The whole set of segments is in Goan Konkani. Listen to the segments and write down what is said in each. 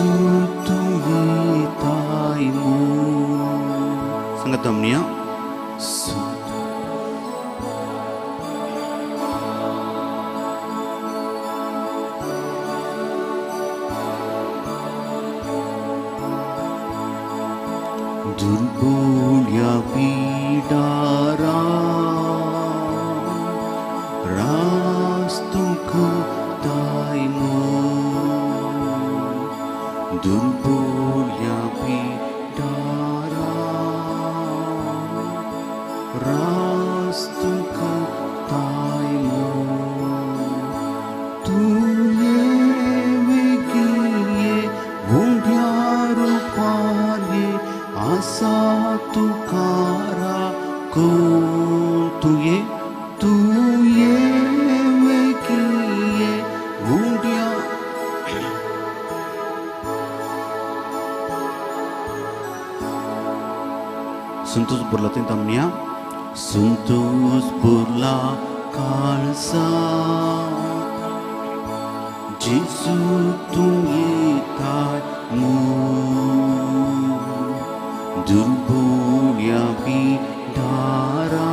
जेजू तूं येताय म्हूण. सांगात म्हणया. दुर्बोल्या पिडारा रास तुका ताय म्हूण. दुर्बोल्या पिडारा रास तुका ताय म्हूण. तुवें वेगीं गुंड्या रुपार आसा तुका राखून. तुवें तुवें वेगीं गुंड्या संतोष बुरला तें तामण्या. संतोष बुरला काळसा जेजू तूं येताय म्हूण. दुर्बोल्या पिडारा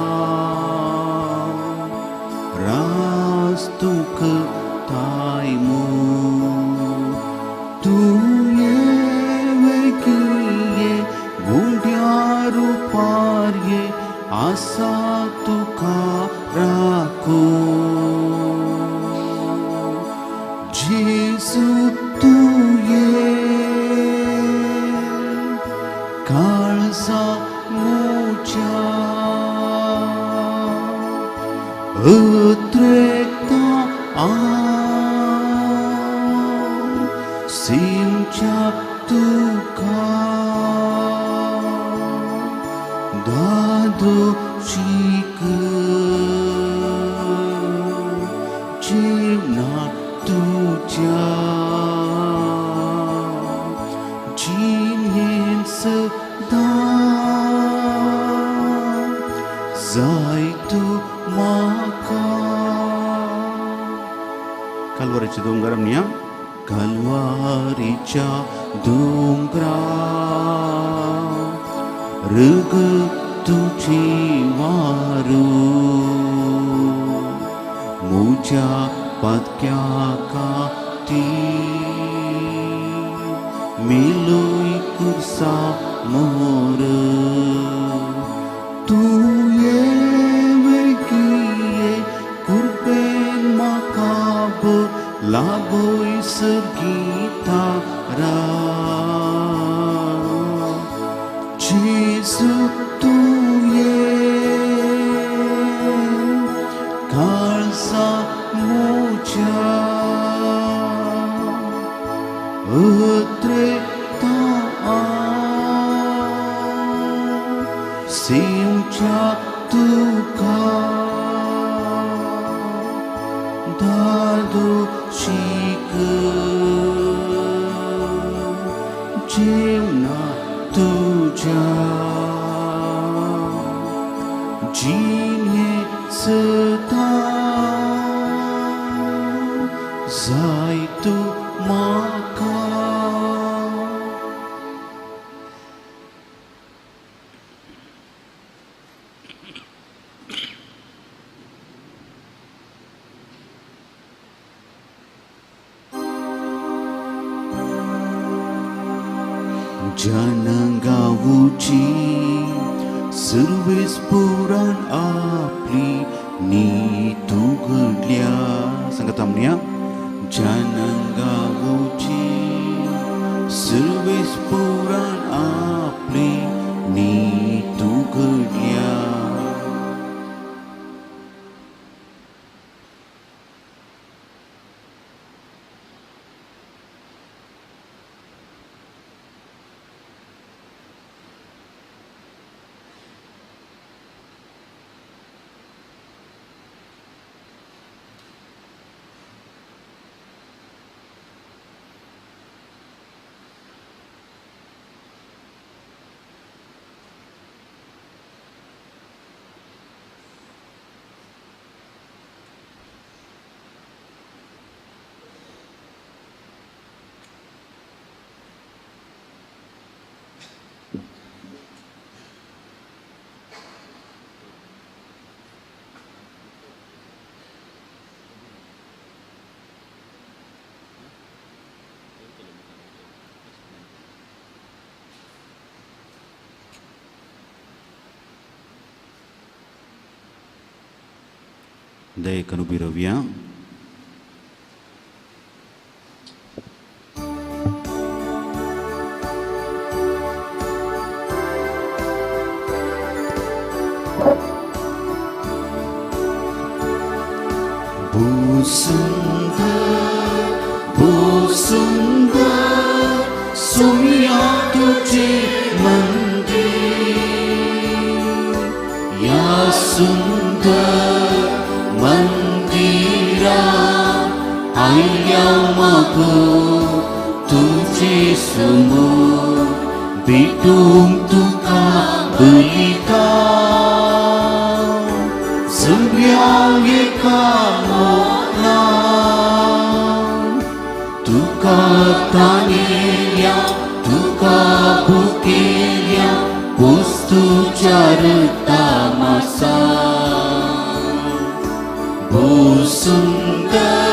रास तुका ताय म्हूण. तुवें वेगीं गुंड्या रुपार आसा तुका राखून. जेजू तुवें काळजा म्हज्या उतरेता हांव सिमच्या तुका दादोशीक जेवणा तुज्या जिणेंत सदां जाय तूं म्हाका. कालवारीच्या दोंगरा म्हणया. कालवारीच्या दोंगरा रग तुजी वारू म्हज्या पातक्या खातीर मेलोय कुर्सा मोर. तुवें वेगीं कुर्पेन म्हाका लाभय सर्गीतारा. जेजू तुवें काळजा म्हज्या उतरेता हांव सिमच्या तुका दादोशीक जेवणा तुज्या जिणेंत सदां जाय तूं म्हाका. जनगावची सर्वेस पुराण आपली नीत उघडल्या. सांगता म्हणया. जनगावची सर्वेस पुराण आपली नीत उघडल्या. दयेकन उबी रावया. भू सुंदर सुमिया तुझे मंदिर, या सुंदर मंदिरा आयल्या मागो तुझे सुमो भेटूंक तुका बलिता सुम्या एका मोना तुका तानेल्या तुका भुकेल्या वस्तूच्या रक्तामासा. भो सुंदर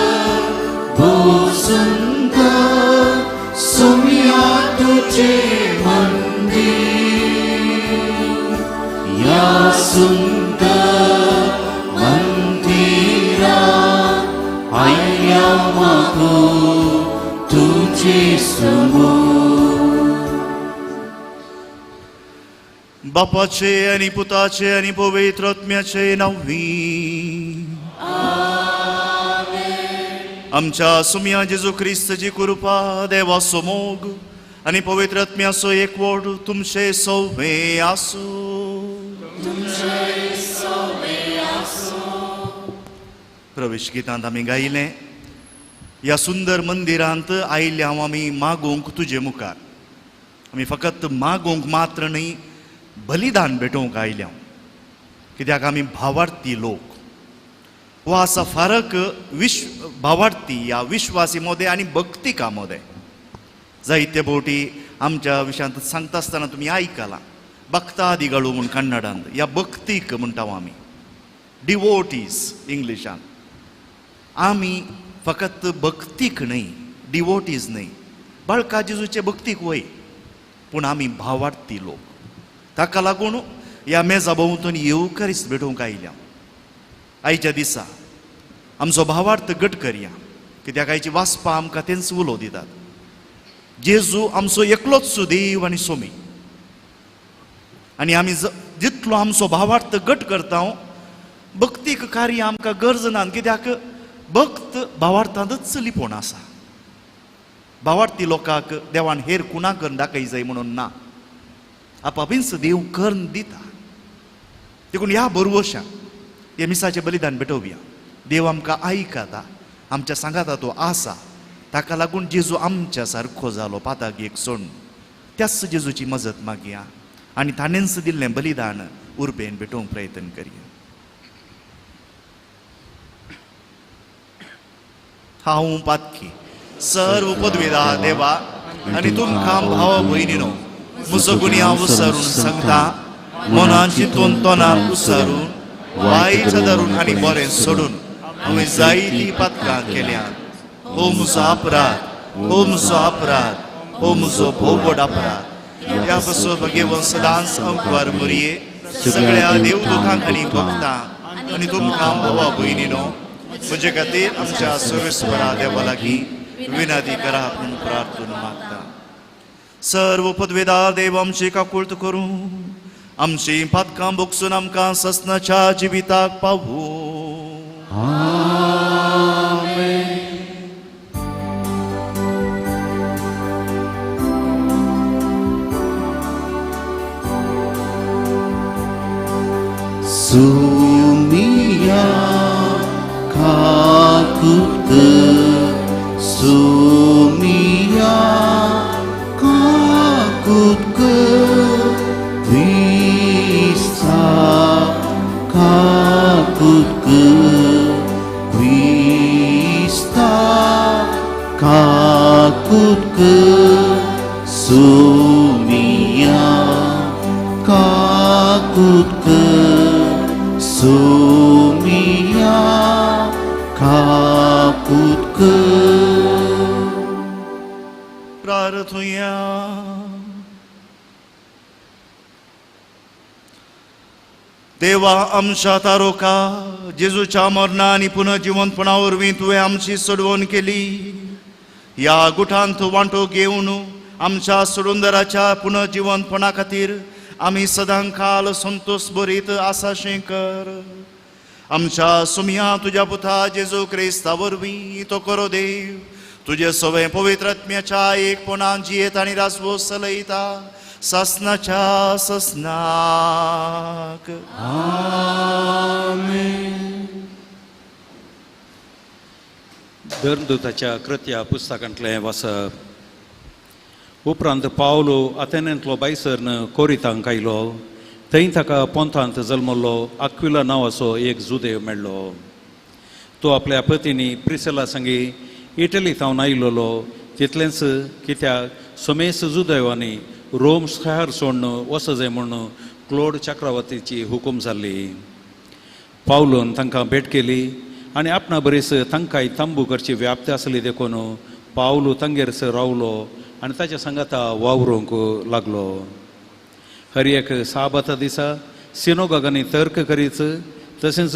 सुमिया तुझे मंदिर, या सुंदर मंदिरा आयल्या मागो तुझे सुमो. बापाचे आनी पुताचे आनी पवित्र आत्म्याचे नांवी. आमच्या सुमया जेजू क्रिस्तची कृपा, देवाचो मोग आनी पवित्र आत्म्याचो एकवट तुमचे सवे आसूं. प्रवेश गितांत आमी गायलें, ह्या सुंदर मंदिरांत आयिल्ले हांव आमी मागूंक तुजे मुखार. आमी फकत मागूंक मात्र न्हय, बलिदान भेटोवंक आयल्या, कित्याक आमी भावार्थी लोक. हो आसा फरक विश्व भावार्थी ह्या विश्वासी मोदें आनी भक्तिका मोदें. जायते फावटी आमच्या विशयांत सांगता आसतना तुमी आयकलां, भक्तादी गळू म्हूण कन्नडांत, ह्या भक्तीक म्हणटा आमी, डिवोटीज इंग्लिशान. आमी फकत भक्तीक न्हय, डिवोटीज न्हय, बाळका जेजूचे भक्तीक वय, पूण आमी भावार्थी लोक. ताका लागून ह्या मेजा भोंवतणी येवकारीच भेटोवंक आयल्या. आयच्या दिसा आमचो भावार्थ घट करया, कित्याक आयची वाचपा आमकां तेंच उलो दितात. जेजू आमचो एकलोच देव आनी सोमी, आनी आमी जितलो आमचो भावार्थ घट करता, भक्तीक कार्य आमकां गरज ना, कित्याक भक्त भावार्थांतच लिपोवन आसा. भावार्थी लोकांक देवान हेर कुणा करून दाखय जाय म्हणून ना, आपापींच देव करून दिता. देखून ह्या बरवशा हे मिसाचें बलिदान भेटोवया. देव आमकां आयकता, आमच्या सांगाता तो आसा. ताका लागून जेजू आमच्या सारको जालो पाताक एक सोडून. त्याच जेजूची मजत मागया आनी ताणेंच दिल्लें बलिदान उर्बेन भेटोवंक प्रयत्न करया. हांव पातकी सर्व पदवेदा देवा आनी तुमकां भाव भयणीनो म्हजो गुन्यांव उसरून सांगता, मनान चिंतून तोंडान उसारून वायट धरून आनी बरें सोडून हांवें जायतीं पातकां केल्यात. हो म्हजो अपराध, हो म्हजो अपराध, हो म्हजो भोव व्हड अपराध. ह्या पासून भगेवन सदांच अंकवार मुरये सगळ्या देवदूतांक आनी भक्तांक आनी तुमकां भावा भयणीनो म्हजे खातीर आमच्या सर्वेस्वरा देवा लागीं विनंती करा म्हूण प्रार्थना मागता. सर्व पदवेदार देव आमची काकुळट करूं, आमची पातकां भोगसून आमकां ससनाच्या जिविताक पावूं. सुमिया काकुत, सुमिया काकुत, क्रिस्ता काकुत, क्रिस्ता काकुत, सुमिया काकुत, सुमिया काकुत. प्रार्थुया. देवा आमच्या तारोका जेजूच्या मरणा आनी पुनर्जिवंतपणा वरवीं तुवें आमची सोडवण केली. ह्या गुठांत वांटो घेवन आमच्या सोडूनदाराच्या पुनर्जिवंतपणा खातीर आमी सदांकाल संतोष भरीत आसाशें कर. आमच्या सुमया तुज्या पुता जेजू क्रिस्ता वरवीं तो करो देव तुजे सवें पवित्र आत्म्याच्या एकपणान जियेत आनी राजवो चलयता ससनाच्या ससनाक. आमेन. धर्मदूताच्या कृत्या पुस्तकांतलें वाचप. उपरांत पावलो आथेनेंतलो बायसर्न कोरितांक आयलो. थंय ताका पोंतांत जल्मल्लो आक्विला नांवाचो एक जुदेव मेळ्ळो. तो आपल्या पतीनी प्रिसेला संगी इटली थावन आयिल्लो. तितलेंच कित्याक समेस जुदेवांनी रोम शहर सोडून वचजय म्हूण क्लोड चक्रवर्तीची हुकूम जाल्ली. पावलोन तांकां भेट केली आनी आपणा बरीच तांकांय तंबू करची व्याप्ती आसली देखून पावलो तांगेर रावलो आनी ताच्या सांगाता वावरूंक लागलो. हर एक साबाता दिसा सिनोगागांनी तर्क करीत तशेंच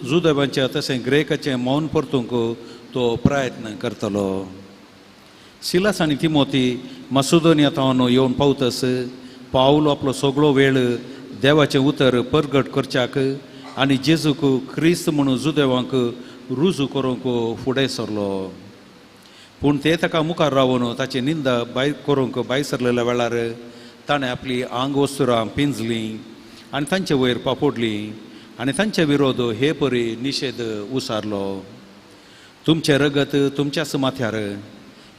जुदेवांच्या तशें ग्रेकाचें मौन परतूंक तो प्रयत्न करतलो. सिलास आनी तिमोती मसुदोनिया थावन येवन पावतस पावलो आपलो सगळो वेळ देवाचें उतर परगट करच्याक आनी जेजूक क्रिस्त म्हणून जुदेवांक रुजू करूंक फुडें सरलो. पूण ते ताका मुखार रावन ताची निंदा भायर करूंक भायर सरलेल्या वेळार ताणें आपली आंग वस्तुरां पिंजलीं आनी तांचे वयर पापोडली आनी तांचे विरोध हे परी निशेध उसारलो. तुमचें रगत तुमच्याच माथ्यार,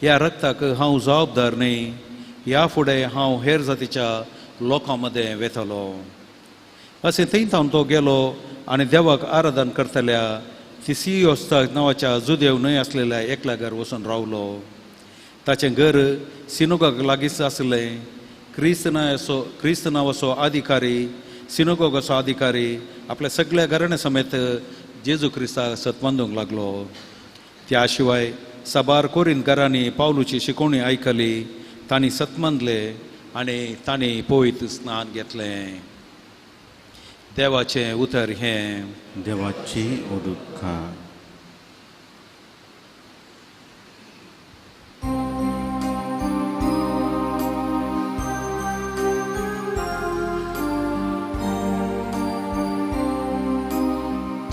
ह्या रगताक हांव जबाबदार न्हय, ह्या फुडें हांव हेर जातीच्या लोकां मदें वेतलो. अशें थंय थावन तो गेलो आनी देवाक आराधन करतल्या थिसियोस्ता नांवाच्या जुदेव न्हय आसलेल्या एकल्या घर वचून रावलो. ताचें घर सिनोगाक लागींच आसलें. क्रिस्त नांवाचो अधिकारी सिनोगोगाचो अधिकारी आपल्या सगळ्या घराण्या समेत जेजू क्रिस्ताक सतमानूंक लागलो. त्या शिवाय साबार कोरीन घरांनी पावलूची शिकवणी आयकली, तांणी सतमानले आनी तांणी पवित्र स्नान घेतलें. देवाचें उतर हें. देवाची उदकार.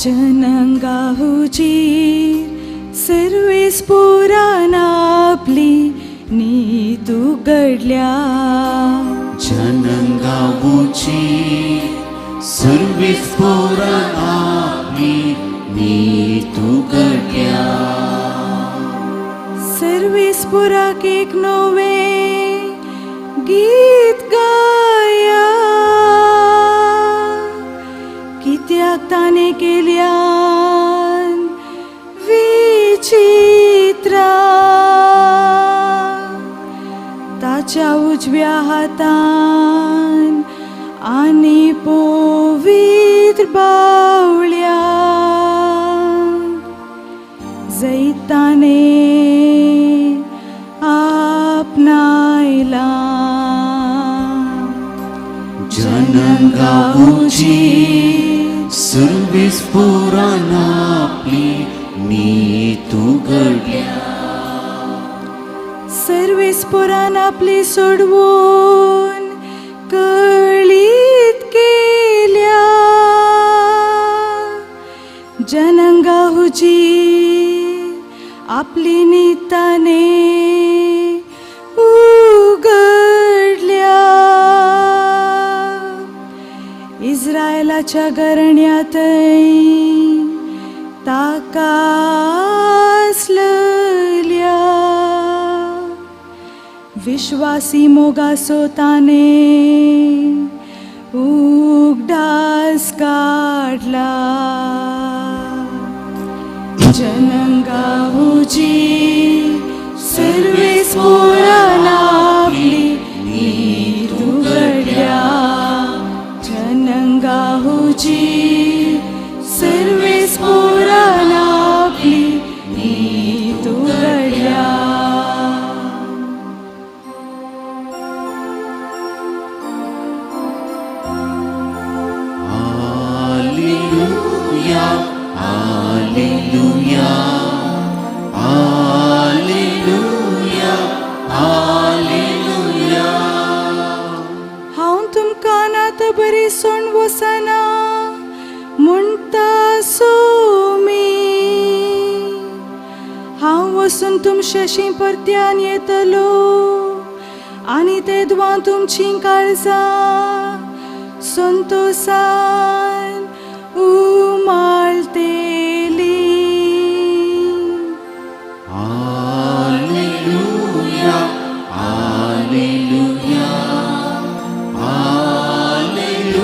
जनंगाहुजी सर्वेस पुराण आपली नीत उगडल्या. जनंगाहुजी सर्वेस पुराण आपली नीत उगडल्या. सर्वेस पुराक एक नवें गीत गाया, कित्याक ताणें केल्यान विचित्रा. ताच्या उजव्या हातान आनी पवित्र बावळ्या जैताने आपणायला. जनंगाहुजी सर्वेस पुराण आपली नीत उगडल्या. सर्वेस पुराण आपली सोडवून कळीत केल्या. जनंगाहुजी आपली नीताने उगडल्या. इस्रायलाच्या घराण्यातय ताका आसलेल्या विश्वासी मोगासो ताणे उगडास काडला. जनंगाहुजी सर्वेस पुराण आपली नीत उगडल्या. जनंगाहुजी सर्वेस पुराण आपली नीत उगडल्या. हालेलुया, सोण वसना म्हणटा सोमी. हांव वसून तुमच्याशी परत्यान येतलो आनी तेदवां तुमचीं काळजां संतोसान उमाळतेली. Alleluia, Alleluia, Alleluia,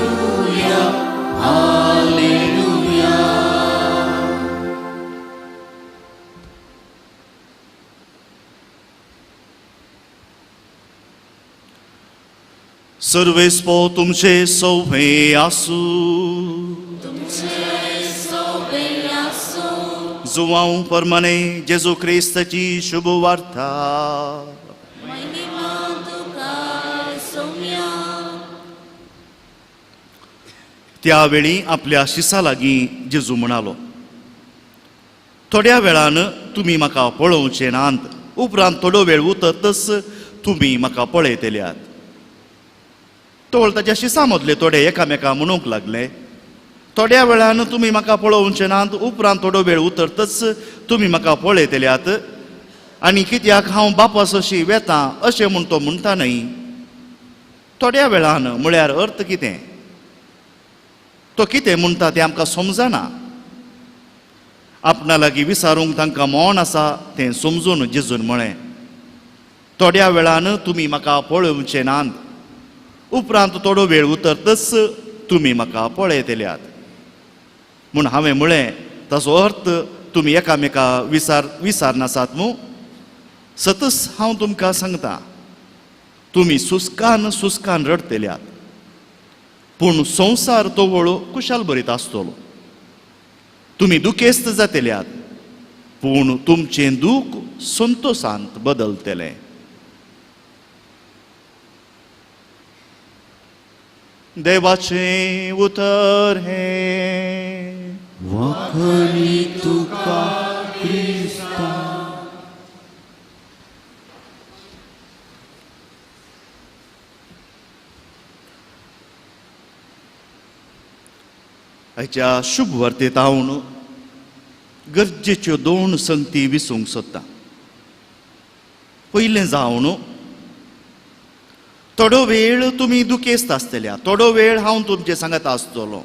Alleluia. सर्वेस्पो तुमचे सौभे आसू. जुवांव परमाने जेजू क्रिस्ताची शुभ वार्ता. त्यावेळी आपल्या शिसा लागीं जेजू म्हणालो, थोड्या वेळान तुमी म्हाका पळोवचे नात, उपरांत थोडो वेळ उतरतच तुमी म्हाका पळयतल्यात. तोळ ताच्या शिसा मदले थोडे एकामेका म्हणूंक लागले, थोड्या वेळान तुमी म्हाका पळोवचे नात, उपरांत थोडो वेळ उतरतच तुमी म्हाका पळयतल्यात, आनी कित्याक हांव बापासशी वेता अशें म्हूण तो म्हणटा न्हय. थोड्या वेळान म्हळ्यार अर्थ कितें, तो कितें म्हणटा तें आमकां समजना. आपणा लागीं विचारूंक तांकां मौन आसा तें समजून जेजून म्हळें, थोड्या वेळान तुमी म्हाका पळोवचे नात, उपरांत थोडो वेळ उतरतच तुमी म्हाका पळयतल्यात. म्हूण हांवें म्हळें, ताचो अर्थ तुमी एकामेका विसारनासात मू. सतच हांव तुमकां सांगता, तुमी सुस्कान सुस्कान रडतल्यात, पूण संवसार तवळ कुशाल बरीत आसतलो. तुमी दुखेस्त जातल्यात, पूण तुमचें दूख संतोशांत बदलतलें. देवाचें उतर हें. वाखणी तुका क्रिस्ता. आयच्या शुभ वार्तेंत हांव गरजेच्यो दोन संगती विसूंक सोदता. पयलें जावन, थोडो वेळ तुमी दुखेस्त आसतल्या, थोडो वेळ हांव तुमचे सांगत आसतलो,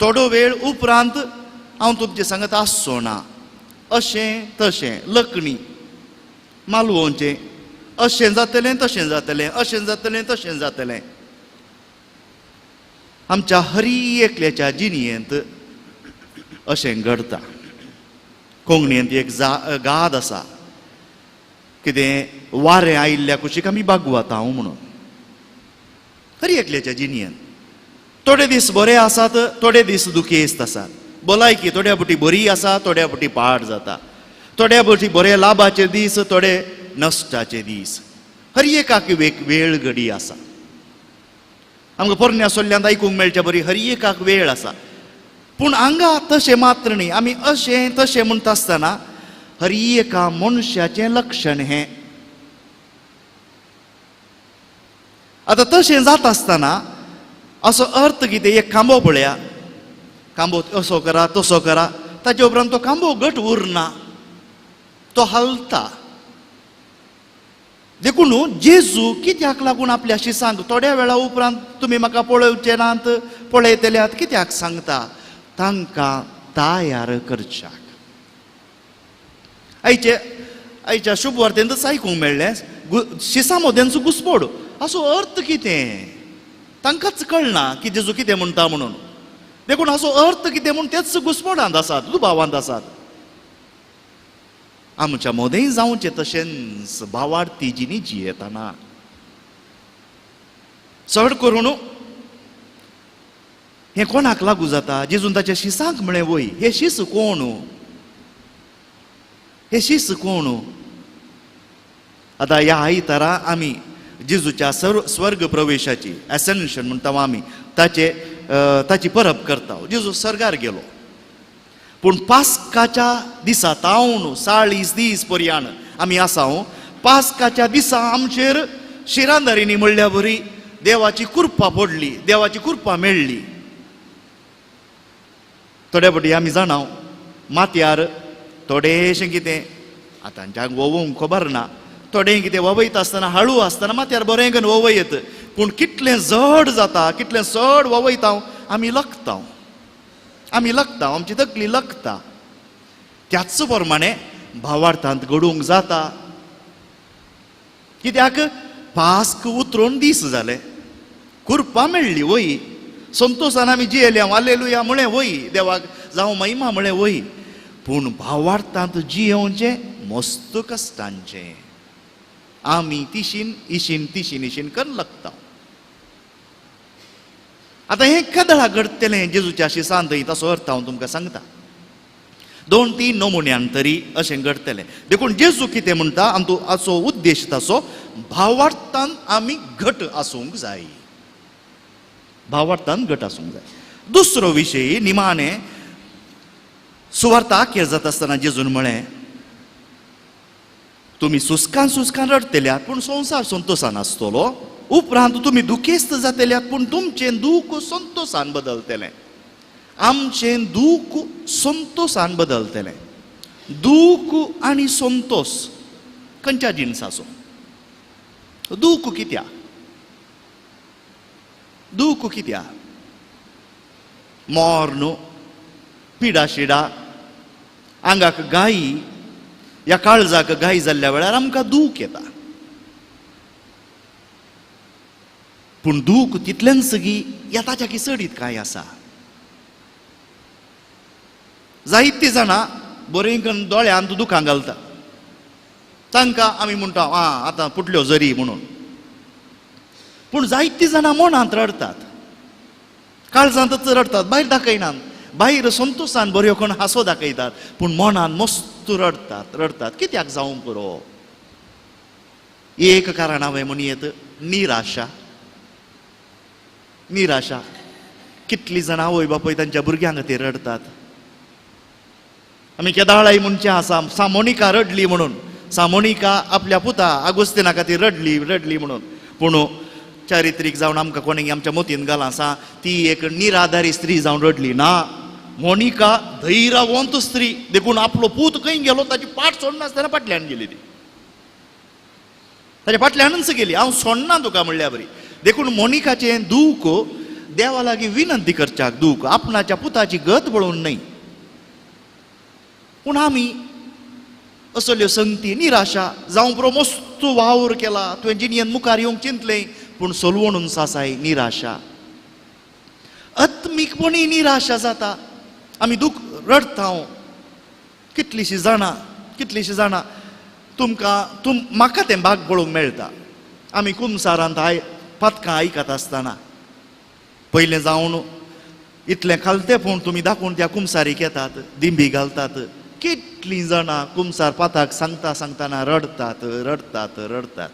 थोडो वेळ उपरांत हांव तुमचे सांगत आसचो ना. अशें तशें लकणी मालवोवचें, अशें जातलें तशें जातलें, अशें जातलें तशें जातलें. आमच्या हरी एकल्याच्या जिणयेंत अशें घडता. कोंकणींत एक गाद आसा, कितें वारें आयिल्ल्या कुशीक आमी बागवता हांव म्हणून. हरी एकल्याच्या जिणयेंत थोडे दीस बरे आसात, थोडे दीस दुखेस्त आसात. भलायकी थोड्या फावटी बरी आसा, थोड्या फावटी पाड जाता. थोड्या फावटी बरे लाभाचे दीस, थोडे नश्टाचे दीस. हर एकाक एक वेळ घडी आसा. आमकां पोरण्या सोल्ल्यांत आयकूंक मेळच्या बरी हर एकाक वेळ आसा. पूण हांगा तशें मात्र न्ही. आमी अशें तशें म्हणटा आसतना हर एका मनशाचें लक्षण हें. आतां तशें जाता आसतना असो अर्थ कितें, एक खांबो पळया, खांबो असो करा तसो करा, ताचे उपरांत तो खांबो घट उरना, तो हालता. देखून जेजू कित्याक लागून आपल्या शिसांक थोड्या वेळा उपरांत तुमी म्हाका पळोवचे नात, पळयतल्यात कित्याक सांगता, तांकां तयार करच्याक. आयचे आयच्या शुभ वार्तेंतच आयकूंक मेळ्ळें, शिसां मोद्यांचो घुसपोड. असो अर्थ कितें तांकांच कळना की जेजू कितें म्हणटा म्हणून. देखून असो अर्थ कितें म्हूण तेच घुसपोडांत आसात, दुबावांत आसात. आमच्या मोदेंय जावचें तशेंच भावार्थी जिणी जियेतना चड करून हें कोणाक लागू जाता. जेजून ताच्या शिसांक म्हळें, वय हे शीस कोण, हे शीस कोण. आतां ह्या आयतारा आमी जेजूच्या स्वर्ग प्रवेशाची एसेन्शन म्हणटा आमी, ताचे ताची परब करता. जेजू स्वर्गार गेलो, पूण पास्काच्या दिसा तावन 40 दीस पर्यान आमी आसा. पास्काच्या दिसा आमचेर शिरांदारींनी म्हणल्या बरी देवाची कृपा पडली, देवाची कृपा मेळ्ळी. थोड्या फावटी आमी जाणाव माथ्यार थोडेशें कितें आतांच्याक वोवूंक खबर ना, थोडें कितें ववयता आसतना हळू आसतना माथ्यार बरें करून ववयत, पूण कितलें जड जाता, कितलें चड ववयता आमी लकता, आमी लकता, आमची तकली लकता. त्याच प्रमाणे भावार्थांत घडूंक जाता. कित्याक पास्क उतरून दीस जाले, कृपा मेळ्ळी वय, संतोशान आमी जियेले, हालेलुया म्हळें वय, देवाक जावं महिमा म्हळें वय, पूण भावार्थांत जियेवचें मस्त कश्टांचें. आमी तिशीन इशीन तिशीन इशीन करून लागता. आतां हें केदळा घडटलें जेजूच्या शिसान थंय तसो अर्थ हांव तुमकां सांगता. 2-3 नमुन्यान तरी अशें घडटलें. देखून जेजू कितें म्हणटा आमचो असो उद्देश ताचो, भावार्थान आमी घट आसूंक जाय, भावार्थान घट आसूंक जाय. दुसरो विशय निमाणे सुवार्थ आखेर जाता आसतना जेजून म्हळें, तुमी सुस्कान सुस्कान रडटल्यात पूण संवसार संतोशान आसतलो, उपरांत तुमी दुखेस्त जातल्यात पूण तुमचें दूख संतोशान बदलतलें. आमचें दूख संतोशान बदलतलें. दूख आनी संतोष खंयच्या जिनसाचो? दूख कित्याक? दूख कित्याक? मोर्न, पिडा शिडा, आंगाक गायी या काळजाक गाय जाल्ल्या वेळार आमकां दूख येता. पूण दूख तितलेंच गी या ताच्या की चडीत कांय आसा. जायतीं जाणां बरीं करून दोळ्यांत दुखां घालता, तांकां आमी म्हणटा आं आतां फुटल्यो जरी म्हणून. पूण जायतीं जाणां मनांत रडटात, काळजांतच रडटात, भायर दाखयनात. भायर संतोशान बऱ्यो कोण हांसो दाखयतात पूण मनान मस्त रडटात रडटात. कित्याक जावंक पुरो? एक कारण हांवें म्हणयेत, निराशा. निराशा. कितलीं जाणां आवय बापूय तांच्या भुरग्यांक खातीर रडटात. आमी केदाळाय म्हणचें आसा, सामोनिका रडली म्हणून, सामोनिका आपल्या पुता आगोस्तिना खातीर रडली रडली म्हणून. पूण चारित्रीक जावन आमकां कोणें आमच्या मतीन घालां आसा, ती एक निराधारी स्त्री जावन रडली ना. मोनिका धैर्यवंत स्त्री, देखून आपलो पूत खंय गेलो ताची पाट सोडनासतना फाटल्यान गेली, ती ताच्या फाटल्यानूच गेली, हांव सोडना तुका म्हणल्या बरी. देखून मोनिकाचें दूख देवा लागीं विनंती करच्याक दूख, आपणाच्या पुताची गत पळोवन न्हय. पूण आमी असल्यो संगती निराशा जावं पुरो, मस्त वावर केला तुवें जिणेन मुखार येवंक चिंतलें पूण सोलवणून सासाय निराशा, आत्मीकपणी निराशा जाता. आमी दूख रडटा. कितलींशीं जाणां, कितलींशीं जाणां तुमकां म्हाका तें भाग पळोवंक मेळटा. आमी कुमसारांत पातकां आयकत आसतना पयलें जावन इतलें खालतें पूण तुमी दाखोवन त्या कुमसारीक येतात, दिंबी घालतात. कितलीं जाणां कुमसार पाताक सांगता सांगतना रडटात रडटात रडटात.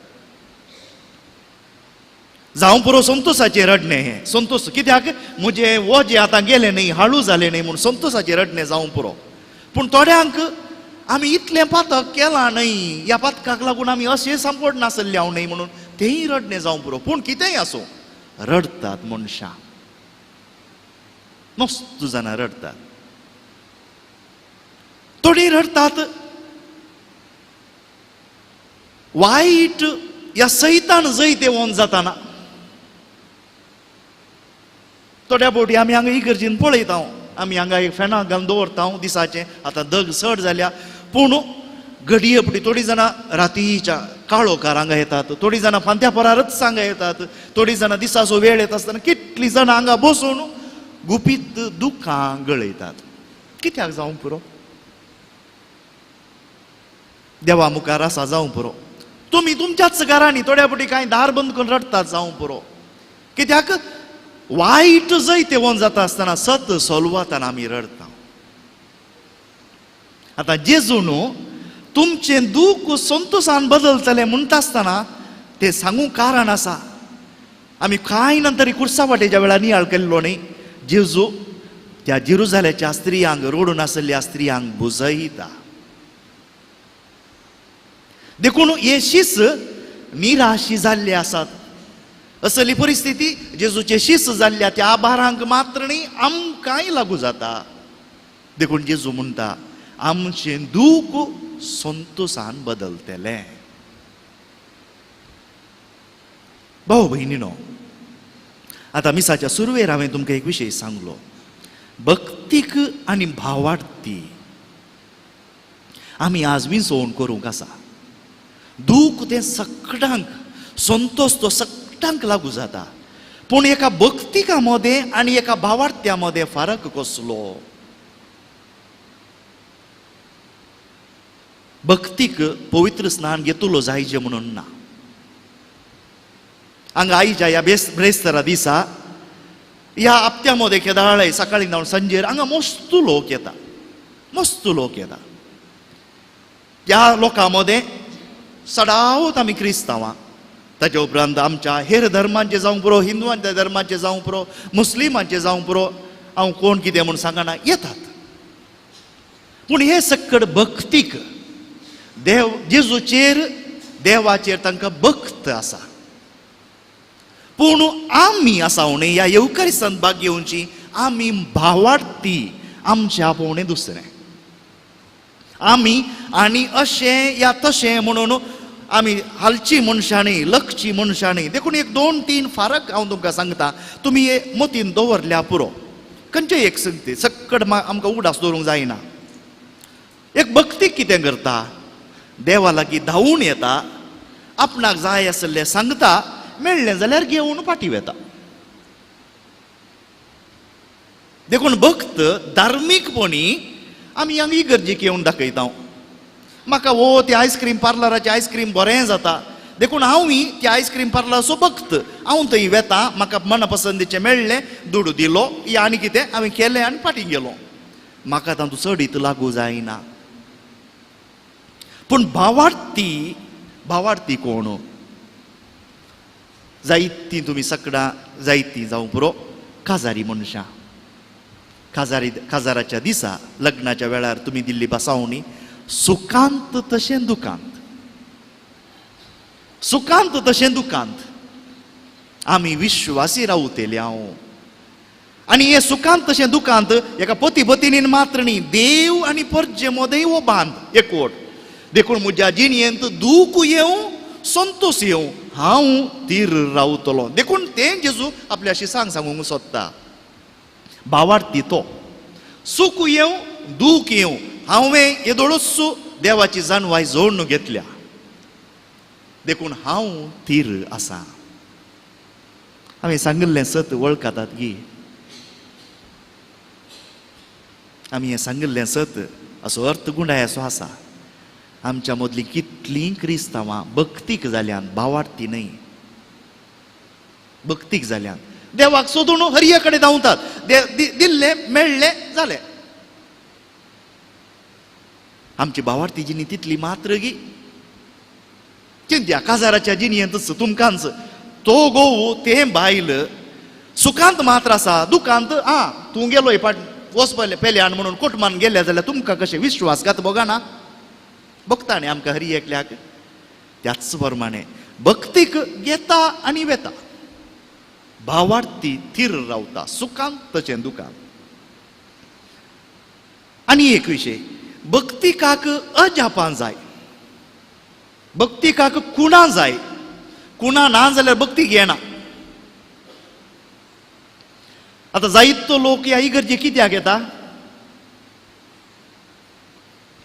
जावं पुरो संतोषाचें रडणें हें. संतोष कित्याक? म्हजें वजें आतां गेलें न्ही, हाळू जालें न्ही म्हूण संतोषाचें रडणें जावं पुरो. पूण थोड्यांक आमी इतलें पातक केलां न्हय, ह्या पातकाक लागून आमी अशें सांपड नासलें हांव न्हय म्हणून तेंय रडणें जावं पुरो. पूण कितेंय आसूं, रडटात मनशां, मस्त जाणां रडटात. थोडीं रडटात वायट ह्या सैतान जैत येवन जाताना. थोड्या फावटी आमी हांगा इगर्जेन पळयता, आमी हांगा एक फेणां घालून दवरता दिसाचें, आतां दग चड जाल्या. पूण घडये फावटी थोडीं जाणां रातीच्या काळोखार हांगा येतात, थोडीं जाणां फांत्या परारच हांगा येतात, थोडीं जाणां दिसाचो वेळ येता आसतना कितलीं जाणां हांगा बसून गुपीत दुखां गळयतात. कित्याक जावंक पुरो? देवा मुखार आसा जावं पुरो. तुमी तुमच्याच घरांनी थोड्या फावटी कांय दार बंद करून रडटात जावं पुरो. कित्याक? वायट जैत येवन जाता आसतना सत सोलवाताना आमी रडटा. आतां जेजून तुमचें दूख संतोशान बदलतलें म्हणटा आसतना तें सांगूंक कारण आसा. आमी कांय नंतर कुर्सा वाटेच्या वेळार नियाळ केल्लो न्ही, जेजू त्या जेरुजाल्याच्या स्त्रियांक, रडून आशिल्ल्या स्त्रियांक बुजयता. देखून हे शीस निराशी जाल्ले आसात. असली परिस्थिती जेजूचे शीस जाल्ल्या त्या आभारांक मात्र न्ही आमकांय लागू जाता. देखून जेजू म्हणटा आमचें दूख संतोसान बदलतलें. भाव भयणीनो, आतां मिसाच्या सुरवेर हांवें तुमकां एक विशय सांगलो, भक्तीक आनी भावार्थी आमी आज विंचोवन करूंक आसा. दूख तें सगळ्यांक, संतोष तो सगळ्यांक लागू जाता, पूण एका भक्तिका मदें आनी एका भावार्थ्या मदें फरक कसलो? भक्तीक पवित्र स्नान घेतलो जायचे म्हणून ना. हांगा आयच्या ह्या ब्रेस्तारा दिसा ह्या हप्त्या मदें केदाळे सकाळीं जावन सांजेर हांगा मस्त लोक येता, मस्त लोक येता. त्या लोकां मदें सदांच आमी क्रिस्तांवां, ताच्या उपरांत आमच्या हेर धर्मांचे जावंक पुरो, हिंदवांच्या धर्मांचे जावंक पुरो, मुस्लिमांचे जावंक पुरो, हांव कोण कितें म्हूण सांगना, येतात. पूण हे सक्कड भक्तीक देव जेजूचेर देवाचेर तांकां भक्त आसा. पूण आमी आसा न्ही ह्या येवकारिस्तान भाग घेवची आमी भावार्थी आमच्या आपोवणें दुसरें आमी आनी अशें या तशें म्हणून आमी हालची मनशांनी लखची मनशांनी. देखून एक दोन तीन फारक हांव तुमकां सांगता, तुमी हे मतीन दवरल्या पुरो. खंयचें एक सांगते सक्कड आमकां उगडास दवरूंक जायना. एक भक्ती कितें करता, देवा लागीं धांवून येता, आपणाक जाय आसलें सांगता, मेळ्ळें जाल्यार घेवन फाटीं वता. देखून भक्त धार्मीकपणी आमी हांगा इगर्जेक येवन दाखयता. म्हाका हो त्या आयस्क्रीम पार्लराचें आयस्क्रीम बरें जाता, देखून हांवूय त्या आयस्क्रीम पार्लराचो भक्त, हांव थंय वेता, म्हाका मनपसंदीचें मेळ्ळें, दुडू दिलो या आनी कितें हांवें केलें आनी फाटीं गेलो, म्हाका तातूंत चडीत लागू जायना. पूण भावार्थी, भावार्थी कोण जायतीं तुमी सगळां जायतीं जावं पुरो काजारी मनशां. काजारी काजाराच्या दिसा लग्नाच्या वेळार तुमी दिल्ली बसावणी सुखांत तशें दुखांत, सुखांत तशें दुखांत आमी विश्वासी रावतले हांव. आनी हे सुखांत तशें दुखांत एका पती पतिनीन मात्र न्ही, देव आनी परजे मदें हो बांद एकवट. देखून म्हज्या जिणेंत दूख येवं संतोष येवं हांव तीर रावतलो. देखून तें जेजू आपल्या शिसांक सांगूंक सोदता, भावार्थी तो सुख येवं दूख येवं हांवें येदोळूच देवाची जाणवाय जोडून घेतल्या, देखून हांव तीर आसा. हांवें सांगिल्लें सत वळखतात गी, आमी हें सांगिल्लें सत असो अर्थ गुंडाय असो आसा. आमच्या मदलीं कितलीं क्रिस्तांवां भक्तीक जाल्यान, भावार्थी न्हय, भक्तीक जाल्यान देवाक सोदून हरये कडेन धांवतात, दिल्लें मेळ्ळें जालें. आमची भावार्थी जिणी तितली मात्र गी. चिंत्या काजाराच्या जिणयेंतच तुमकांच तो गोव तें बायल सुखांत मात्र आसा, दुखांत आं तूं गेलो फाट वच पयले पेल्यान म्हणून कोटमान गेले जाल्यार तुमकां कशें विश्वासघात भोगना? बघता न्ही आमकां हरी एकल्याक. त्याच प्रमाणे भक्तीक घेता आनी वेता, भावार्थी थीर रावता सुखांत तशें दुखांत. आनी एक विशय, भक्तिकाक अजापां जाय, भक्तिकाक कुणां जाय, कुणां ना जाल्यार भक्तीक येना. आतां जायतो लोक ह्या इगर्जे कित्याक येता?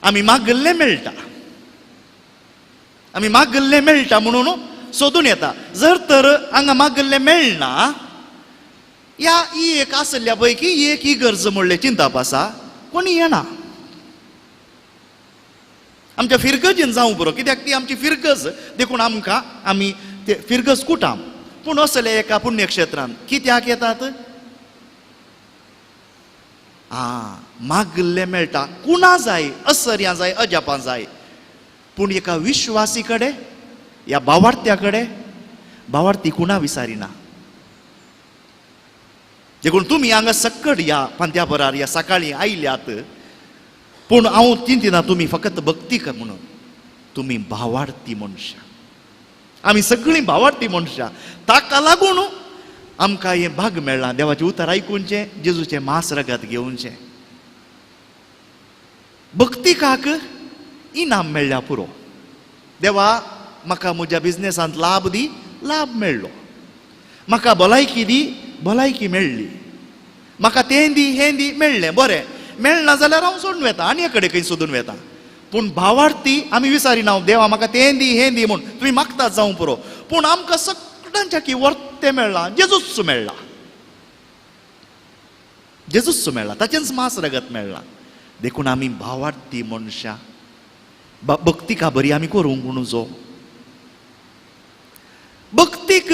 आमी मागल्लें मेळटा, आमी मागल्लें मेळटा म्हणून सोदून येता. जर तर हांगा मागल्लें मेळना, ह्या ही एक आसल्या पैकी एक इगर्ज म्हणलें चिंतप आसा, कोणी येना. आमच्या फिरगजेन जावं पुरो, कित्याक ती आमची फिरगज, देखून आमकां आमी ते फिरगज कुटाम. पूण असले एका पुण्यक्षेत्रान कित्याक येतात? आं मागल्लें मेळटा, कुणां जाय, असर्यां जाय, अजापां जाय. पूण एका विश्वासी कडेन, ह्या भावार्थ्या कडेन भावार्थी कुणां विसारिना. देखून तुमी हांगा सक्कड ह्या पांत्या बरार ह्या सकाळीं आयल्यात, पूण हांव चिंतिना तुमी फकत भक्ती कर म्हणून, तुमी भावार्थी मनशां. आमी सगळीं भावार्थी मनशां. ताका लागून आमकां हें भाग मेळ्ळां देवाचें उतर आयकुचें, जेजूचें मांस रगत घेवचें. भक्तिकाक इनाम मेळ्ळ्या पुरो. देवा म्हाका म्हज्या बिजनेसांत लाभ दी, लाभ मेळ्ळो. म्हाका भलायकी दी, भलायकी मेळ्ळी. म्हाका तें दी हें दी, मेळ्ळें. बरें मेळना जाल्यार हांव सोडून वेता आनी कडेन खंय सोदून वेता. पूण भावार्थी आमी विचारिना देवा म्हाका तें दी हें दी म्हूण. तुमी मागतात जावं पुरो, पूण आमकां सगळ्यांच्या की वर्तें मेळ्ळां, जेजूच मेळ्ळा, जेजूच मेळ्ळा, ताचेंच मांस रगत मेळ्ळां. देखून आमी भावार्थी मनशां भक्तिका बरी आमी करूंक न्हजो. भक्तीक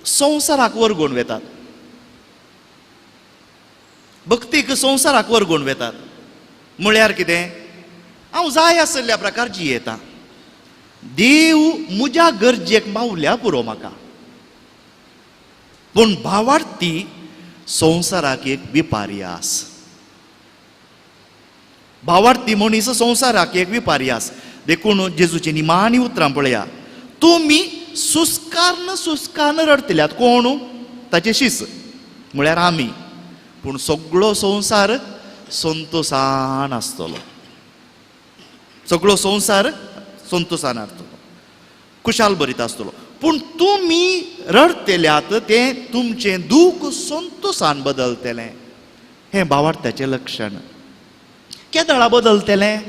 संवसाराक वर्गून वेतात, भक्तीक संवसाराक वर्गून वेतात. म्हळ्यार कितें, हांव जाय आशिल्ल्या प्रकार जियेता, देव म्हज्या गरजेक पावल्या पुरो म्हाका. पूण भावार्थी संवसाराक एक विपार्यास. भावार्थी मनीस संवसाराक एक विपार्यास. देखून जेजूची निमाणी उतरां पळया, तुमी सुस्कारन सुस्कारन रडटल्यात. कोण? ताचे शीस म्हळ्यार आमी. पूण सगळो संवसार संतोसान आसतलो, सगळो संवसार संतोसान आसतलो, खुशाल भरीत आसतलो. पूण तुमी रडटल्यात तें तुमचें दूख संतोसान बदलतलें. हें भावार्थ्याचें लक्षण. केदळा बदलतलें,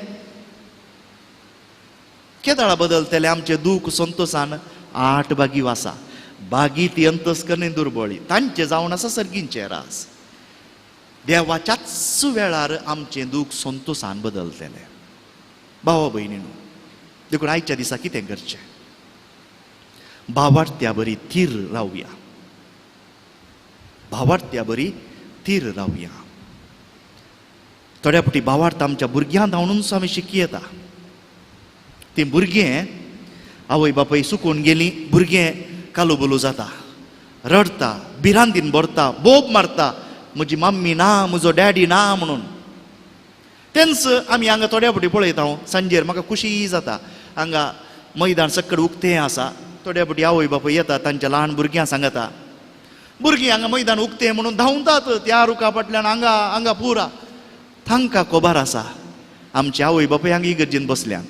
केदळा बदलतलें आमचें दूख संतोसान? 8 बागी आसा, बागी ती अंतस्करणी दुर्बळी, तांचें जावन आसा सर्गींचें रास. देवाच्याच वेळार आमचें दूख संतोसान बदलतलें. भावा भयणीनू, देखून आयच्या दिसा कितें करचें, भावार्थ्या बरी थीर रावया, भावार्थ्या बरी थीर रावया. थोड्या फावटी भावार्थ आमच्या भुरग्यां धांवूनच आमी शिकयता. तीं भुरगें आवय बापूय सुकून गेलीं, भुरगें कालुबुलू जाता, रडटा, भिरांतीन भरता, बोब मारता, म्हजी मम्मी ना, म्हजो डॅडी ना म्हणून. तेंच आमी हांगा थोड्या फावटी पळयता. हांव सांजेर म्हाका खुशी जाता, हांगा मैदान सकयल उक्तें आसा, थोड्या फावटी आवय बापूय येता तांच्या ल्हान भुरग्यां सांगता. भुरगीं हांगा मैदान उक्तें म्हणून धांवतात त्या रुखा फाटल्यान, हांगा हांगा पुरा. तांकां खबर आसा आमचे आवय बापूय हांगा इगर्जेन बसल्यात,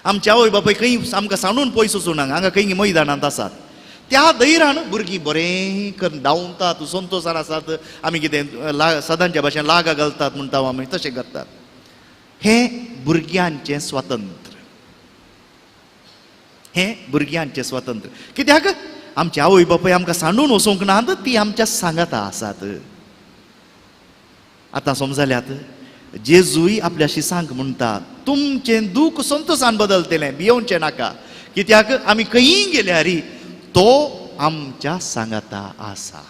आमचे आवय बापूय खंय आमकां सांडून पयस वचूं नाका, हांगा खंय मैदानांत आसात. त्या धैर्यान भुरगीं बरें करून धांवतात, संतोसान आसात. आमी कितें सदांच्या भाशेन लागां घालतात म्हणटा आमी, तशें करतात. हें भुरग्यांचें स्वातंत्र्य, हें भुरग्यांचें स्वातंत्र्य. कित्याक आमचे आवय बापूय आमकां सांडून वचूंक नात, ती आमच्या सांगाता आसात. आतां समजल्यात, जेजूय आपल्याशी सांग म्हणटा, तुमचें दूख संतोसान बदलतलें, भियोवचें नाका. कित्याक आमी खंयी गेल्यार तो आमच्या सांगाता आसा.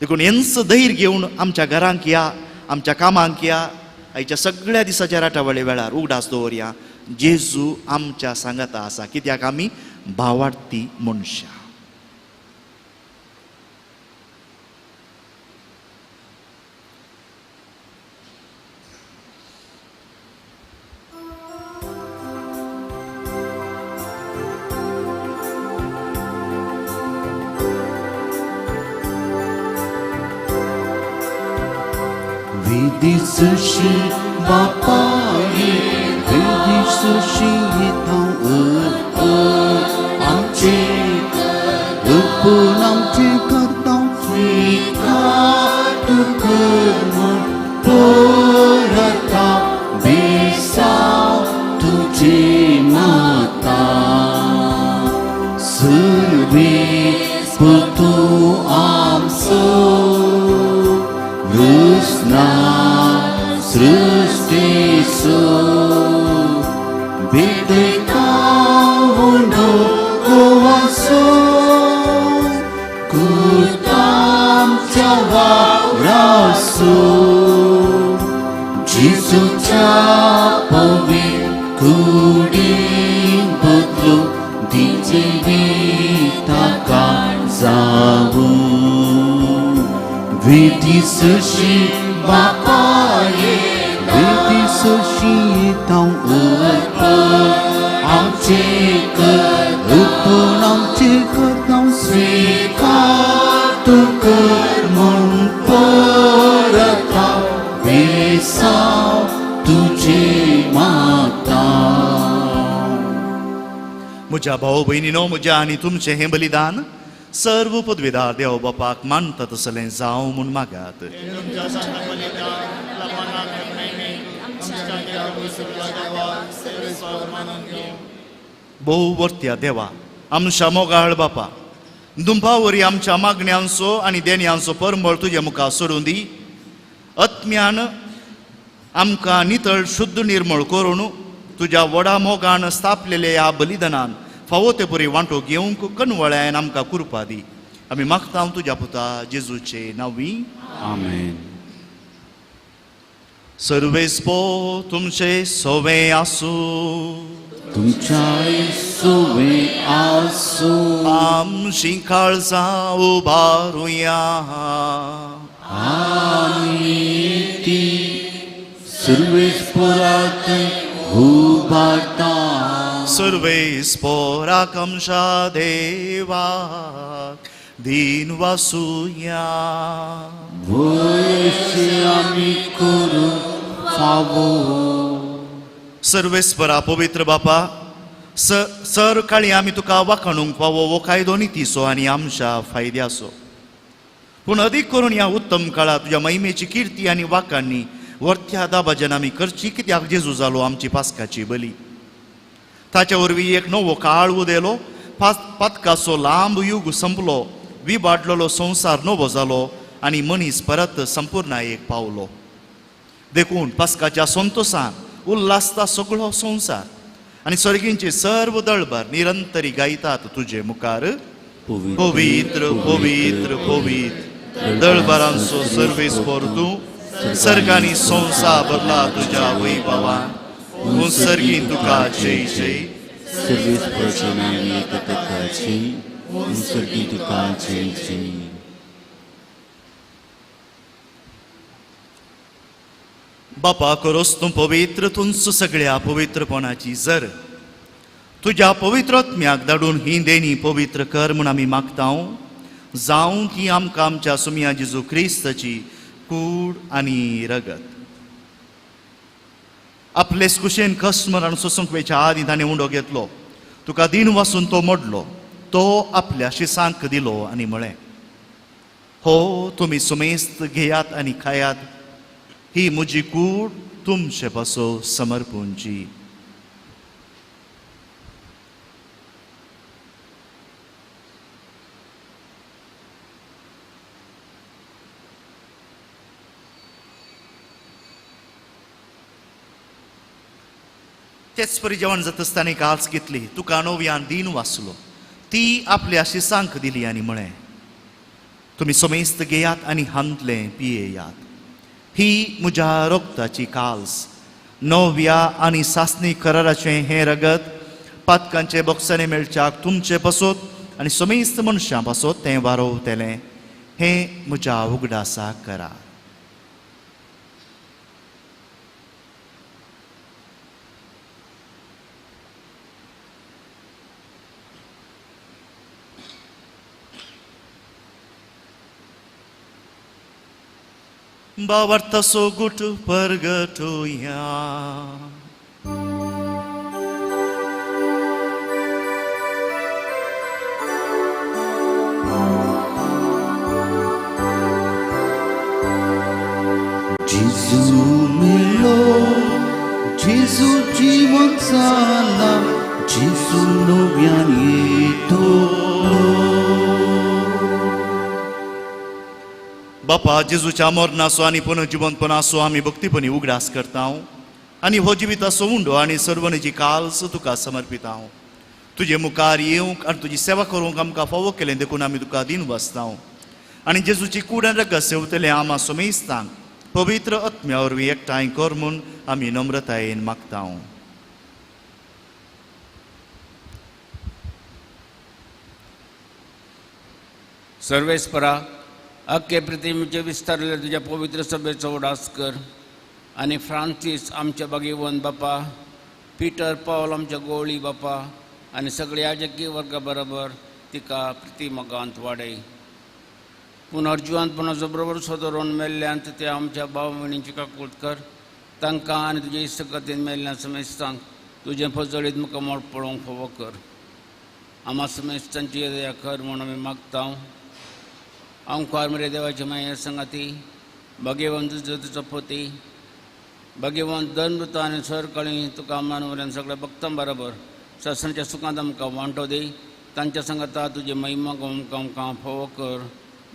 देखून हेंच धैर्य घेवन आमच्या घरांक या, आमच्या कामांक या, आयच्या सगळ्या दिसाच्या राटावळे वेळार उगडास दवरया, जेजू आमच्या सांगाता आसा. कित्याक आमी भावार्थी मनशां. विदिसशी बापाये, विदिसशी आमचे अर्पण आमचे करता स्वीकार तूं कर म्हूण परता बेसांव तुजे माता. सर्वेस्पर तूं आमचो कृष्णा सृष्टीसो बेदेका उंडो गोवासो कुतामच्या वावरासो जेजूच्या पवित्र कुडीन बदलून दिचे ताका जावूं. विदिसशी बापाये, विदिसशी तांव अर्पण आमचे आमचे पूण आमचे करता स्वीकार तूं कर म्हूण परता बेसांव तुजे मागता. म्हज्या भाव भयणीनो, म्हज्या आनी तुमचें हें बलिदान सर्व पदवीदार देव बापाक मानता तसलें जावं म्हूण मागात. भोव वर्त्या देवा, आमच्या मोगाळ बापा, दुंपा वरी आमच्या मागण्यांचो आनी देण्यांचो परमळ तुज्या मुखार सोडून दी. आत्म्यान आमकां नितळ शुद्ध निर्मळ करून तुज्या व्हडा मोगान स्थापलेल्या ह्या बलिदानान फावो ते परी वांटो घेवंक कनवळ्यान आमकां कृपा दी. आमी मागता तुज्या पुता जेजूचे नांवी, आमेन. सर्वेस्पो तुमचे सोवे आसूं, तुमच्याय सोवे आसूं. आमची काळजां उबारुया, आमी ती सर्वेस्पराक उबारता. सर्वेस्पराक आमच्या देवाक दीन वासुया. वयशे आमी करूंक फावो. सर्वेस्परा पवित्र बापा, सर काळी आमी तुका वाखाणूंक फावो हो कायदो नितीचो आनी आमच्या फायद्याचो. पूण अदीक करून ह्या उत्तम काळात तुज्या महिमेची किर्ती आनी वाखाणी वरत्या दाबाजन आमी करची, कित्याक जेजू जालो आमची पास्काची बली. ताच्या वरवीं एक नवो काळ उदेलो, पातकाचो लांब युग संपलो, विबाडलेलो संवसार नवो जालो आनी मनीस परत संपूर्णायेक पावलो. देखून पास्काच्या संतोसान उल्हासता सगळो संवसार आनी सर्गींचे सर्व दळभर निरंतरी गायतात तुजे मुखार, पवित्र पवित्र पवित्र दळभरांचो सर्वेस्पर तूं, सर्गांनी संवसार भरला तुज्या वैभवान. सर्गीन तुका जय जय. सर्वेस्पराच्या नांवान येता ताका जय, सर्गीन तुका जय जय. बापा, करोस तूं पवित्र तुंच सगळ्या पवित्रपणाची जर तुज्या पवित्र आत्म्याक धाडून ही देणी पवित्र कर म्हूण आमी मागता. जावं ती आमकां आमच्या सुमया जेजू क्रिस्ताची कूड आनी रगत. आपले कुशेन कश्ट मरण सोसूंक वेच्या आदीं ताणें उंडो घेतलो, तुका दीन वासून तो मोडलो, तो आपल्या शिसांक दिलो आनी म्हळें, हो तुमी सुमेस्त घेयात आनी खायात, ही म्हजी कूड तुमचे पासो समर्पूंची. तेच परी जेवण जाता आसतना एक आल्स घेतली, तुका नव्यान दीन वाचलो, ती आपल्या शिसांक दिली आनी म्हळें, तुमी समेस्त घेयात आनी हांतलें पियेयात, ही म्हज्या रगताची काल्स, नव्या आनी सासणी कराराचें हें रगत पातकांचे बोक्सांनी मेळच्याक तुमचे पासत आनी समेस्त मनशां पासत तें वारोवतलें. हें म्हज्या उगडासाक करा. भावार्थाचो गुट परगटुया. जेजू मेलो, जेजू जिवन जाला, जेजू नव्यान येतो. बापा, जेजूच्या मरणाचो आनी पुनर्जिवंतपणाचो आमी भक्तीपणी उगडास करता आनी हो जिविताचो उंडो आनी सर्वणीची काल्स तुका समर्पिता. तुजे मुखार येवंक आनी तुजी सेवा करूंक आमकां फावो केलें देखून आमी तुका दीन बसता आनी जेजूची कूड आनी रगत सेवतले आमा समेस्तांक पवित्र आत्म्या वरवीं एकठांय कर म्हूण आमी नम्रतायेन मागता. सर्वेस्परा, अख्खे पृथ्वीचे विस्तारले तुज्या पवित्र सभेचो उडास कर आनी फ्रांसीस आमच्या बागेवन बापा पिटर पावल आमच्या गोवळी बापा आनी सगळ्या याजकी वर्गा बरोबर तिका प्रिती मोगांत वाडय. पुनर्जिवंतपणाचो बरोबर सोदरून मेल्ल्यांत ते आमच्या भाव भयणींची काकूट कर. तांकां आनी तुजे इश्टगतीन मेल्ल्या समेस्तांक तुजें फजळीत मुखामळ पळोवंक फावो कर. आमा समेस्तांची दया कर म्हूण आमी मागता. आमकार मरे देवाचे माये संगाती भाग्यवंत ज्योतीचो पोती भाग्यवंत धर्मदूत आनी सरकाळी तुका मानवल्यान सगळ्या भक्तां बरोबर सासणाच्या सुखांत आमकां वांटो दी. तांच्या संगाता तुजे महिमा गोवंक आमकां फावो कर.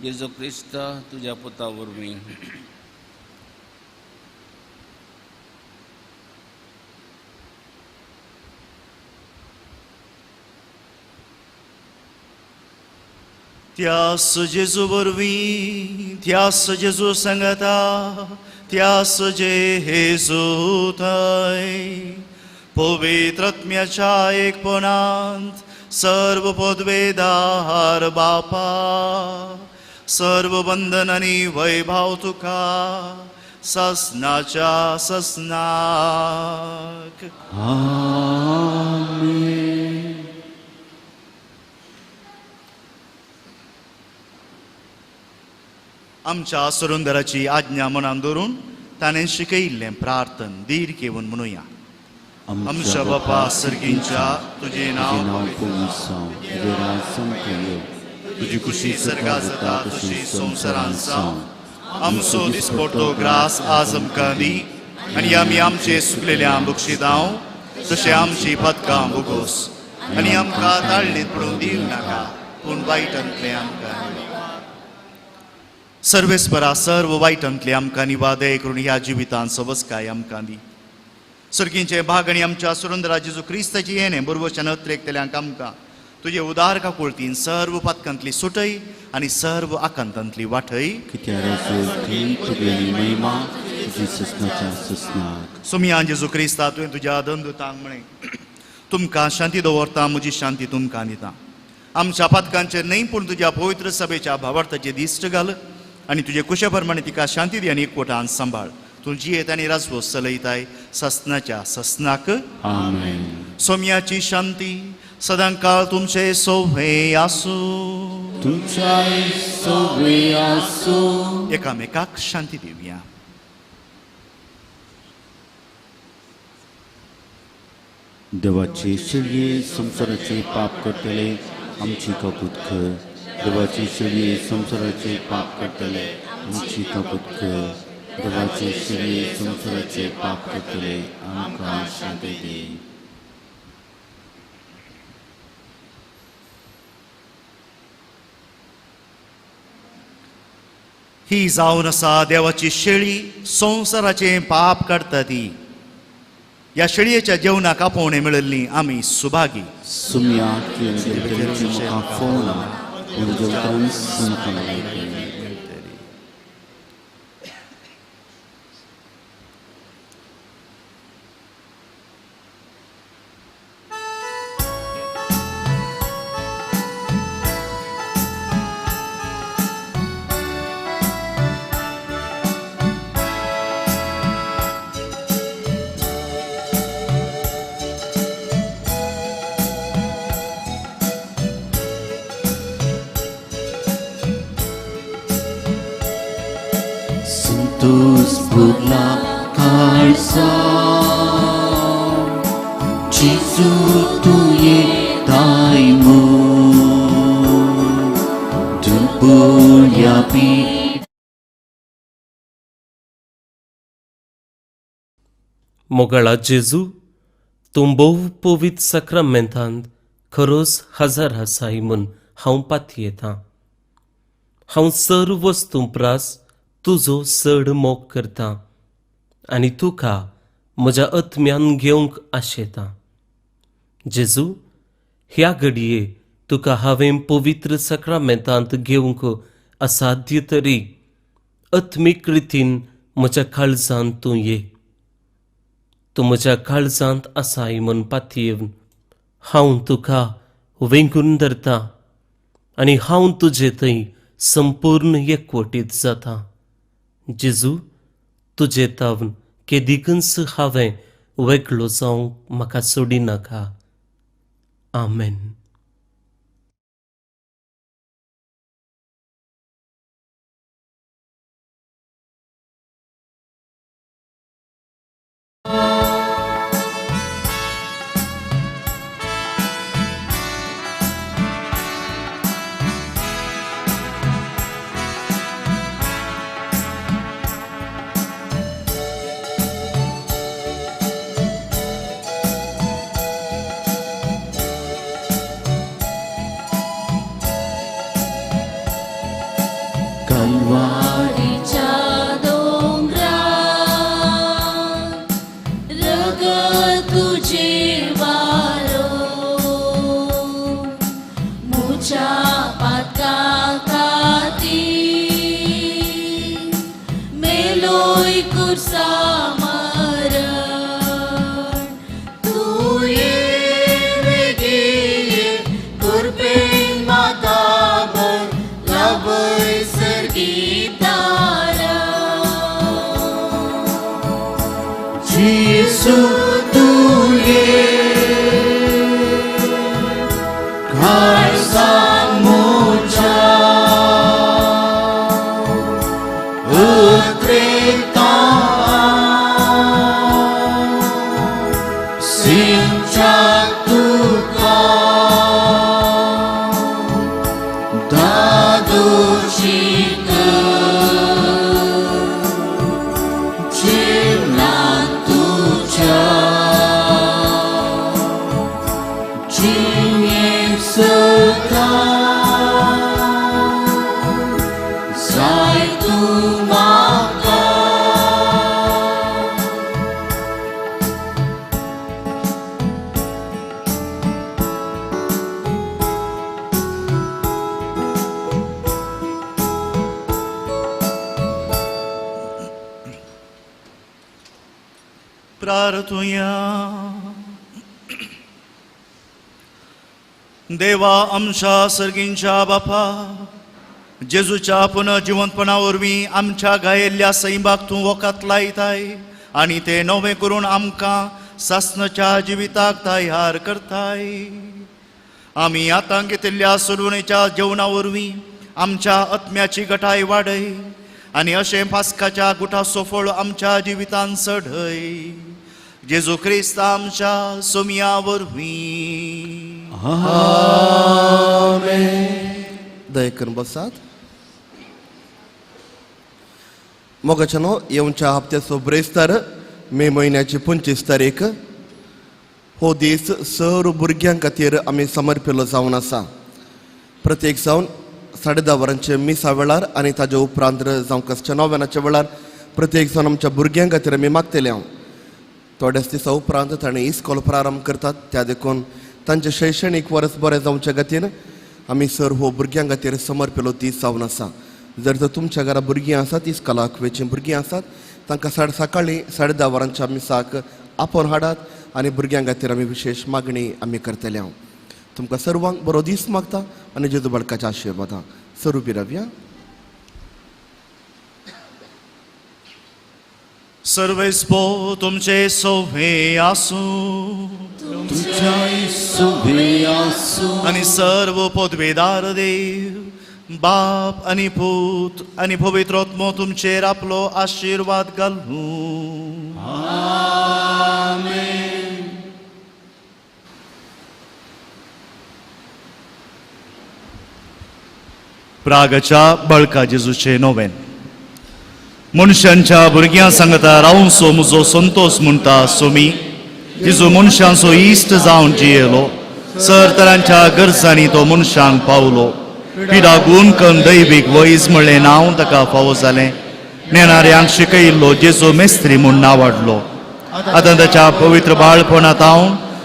जेजू क्रिस्त तुज्या पुता वरवीं. त्यास जेजू वरवीं, त्यास जेजू संगता, त्यास जेजू थंय पवित्रत्म्याच्या एकपणांत सर्व पदवेदार बापा सर्व बंधन आनी वैभाव तुका ससनाच्या ससनाक. आमेन. आमच्या सुरुंदराची आज्ञा मनान धरून ताणें शिकयिल्लें प्रार्थन धीर घेवन म्हणुया. आमच्या बापा सर्गींच्या तुजें नांव पवित्र जावं, तुजें राज सामकें येवं, तुजी खुशी सर्गा जाता तशी संवसारांत जावं. आमचो दिसपडटो ग्रास आज आमकां दी आनी आमी आमचे सुकलेल्या बक्षिदांव तशें आमची पदकां बोगोस आनी आमकां ताळणीत पडून दिवं नाका पूण वायटांतलें आमकां सर्वेस्परा सर्व वायटांतलें आमकां निवादय करून ह्या जिवितांत सवस्काय आमकां दी. सर्गींचे भाग आनी आमच्या सुरंदरा जेजू क्रिस्ताची येणें बरोबरच्यान अत्रेकतल्यांक आमकां तुजे उदार काकुळतीन सर्व पातकांतली सुटय आनी सर्व आकांतांतली वाटय. सोमिया जेजू क्रिस्ता तुवें तुज्या दंदुतांक म्हळें तुमकां शांती दवरता, म्हजी शांती तुमकां दिता. आमच्या पातकांचेर न्हय पूण तुज्या पवित्र सभेच्या भावार्थाचे दिश्ट घाल आनी तुजे कुशे प्रमाणे तिका शांती दी आनी एकवटान सांबाळ. तूं जियेत आनी राजवस चलयताय ससनाच्या ससनाक. आमेन. सोम्याची शांती सदांकाळ तुमचे सोवे आसूं. तुमच्याय सोवे आसूं. एकामेकाक शांती दिवया. देवाचे शेळये संवसाराचे पाप करतले आमची काकूत कर. देवाचे शेळये संवसाराचे पाप करतले आमची काकूत कर. देवाचे शेळये संवसाराचे पाप करतले आमकां शांती दी. ही जावन आसा देवाची शेळी संवसाराचें पाप काडटा ती. ह्या शेळयेच्या जेवणाक आपोवणें मेळिल्ली आमी सुभागी. सुम्या म्हाका फोन पूण जेवतान सुमकां मेळटली. संतोष भरला काळजा जेजू तुये दायमो दुर्बोल्या पी. मोगाळा जेजू, तूं भोव पवित्र साक्रामेंतांत खरोच हजर आसाय म्हूण हांव पातयेतां. हांव सर्व वस्तूं प्रास तुजो चड मोग करता आनी तुका म्हज्या आत्म्यान घेवंक आशेता. जेजू, ह्या घडये तुका हांवें पवित्र साक्रामेंतांत घेवंक असाध्य तरी आत्मीक रितीन म्हज्या काळजांत तूं ये. तूं म्हज्या काळजांत आसाय म्हूण पातयेवन हांव तुका वेंगून धरता आनी हांव तुजे थंय संपूर्ण एकवटीत जाता. जेजू, तुजे तावन केदिकूच हांवें वेगळो जावंक म्हाका सोडिनाका. आमेन. कलवारीच्या दोंगरार रगत तुझे वारो मुझ्या पातका खातीर मेलोय कुर्सा मरण तुवें वेगें कृपेन म्हाका भर लाभय सर्गीतारा. जेसू तुवें काळजां म्हज्या उतरेता सिंचाक तुका दादोशी जीवनात तुझ्या जिणेक सदां जाय तूं म्हाका. प्रार्थुया. देवा आमच्या सर्गींच्या बापा, जेजूच्या पुनर्जिवंतपणा वरवीं आमच्या गायिल्ल्या सैमाक तूं वखद लायताय आनी तें नवें करून आमकां सासणाच्या जिविताक तयार करताय. आमी आतां घेतिल्ल्या सोडवणेच्या जेवणा वरवीं आमच्या आत्म्याची गटाय वाडय आनी अशें पास्काच्या गुठाचो फळ आमच्या जिवितान चडय. जेजू क्रिस्त आमच्या सोमया वरवीं. दया करून बसात. मोगाच्यानो, येवच्या हप्त्याचो ब्रेस्तार मे म्हयन्याची 25 तारीख हो दीस सर्व भुरग्यां खातीर आमी समर्पिल्लो जावन आसा. प्रत्येक जावन 10:30 वरांचे मिसा वेळार आनी ताजे उपरांत जावंक आसच्या नोवेनाच्या वेळार प्रत्येक जावन आमच्या भुरग्यां खातीर आमी मागतले. हांव थोड्याच दिसा उपरांत ताणें इस्कोल प्रारंभ करतात, त्या देखून तांचें शैक्षणीक वर्स बरें जावच्या खातीर आमी सर हो भुरग्यां खातीर समर्पिल्लो दीस जावन आसा. जर तर तुमच्या घरा भुरगीं आसात, इस्कोलाक वेचीं भुरगीं आसात, तांकां सकाळीं 10:30 वरांच्या मिसाक आपोवन हाडात आनी भुरग्यां खातीर आमी विशेश मागणी आमी करतले. हांव तुमकां सर्वांक बरो दीस मागता आनी जेजू बाळकाच्या आशिर्वादां सरुपी रावया. सर्वेस्पो तुमचे सोवे आसूं तुमच्याय सोवे आसूं आनी सर्व पदवेदार देव बाप आनी पूत आनी पवित्र आत्मो तुमचेर आपलो आशिर्वाद घालूं. आमेन. प्रागच्या बळका जेजूचे नोवेन. मनशांच्या भुरग्यां सांगता रावंसो म्हजो संतोष म्हणटा सोमी जेजू मनशांचो इश्ट जावन जियेलो, सर तरांच्या गरजांनी तो मनशांक पावलो. पिडा गुण कन दैवीक वैज म्हणलें नांव ताका फावो जालें. नेणाऱ्यांक शिकयल्लो जेजू मेस्त्री म्हूण नांवाडलो. आतां ताच्या पवित्र बाळपणांत हांव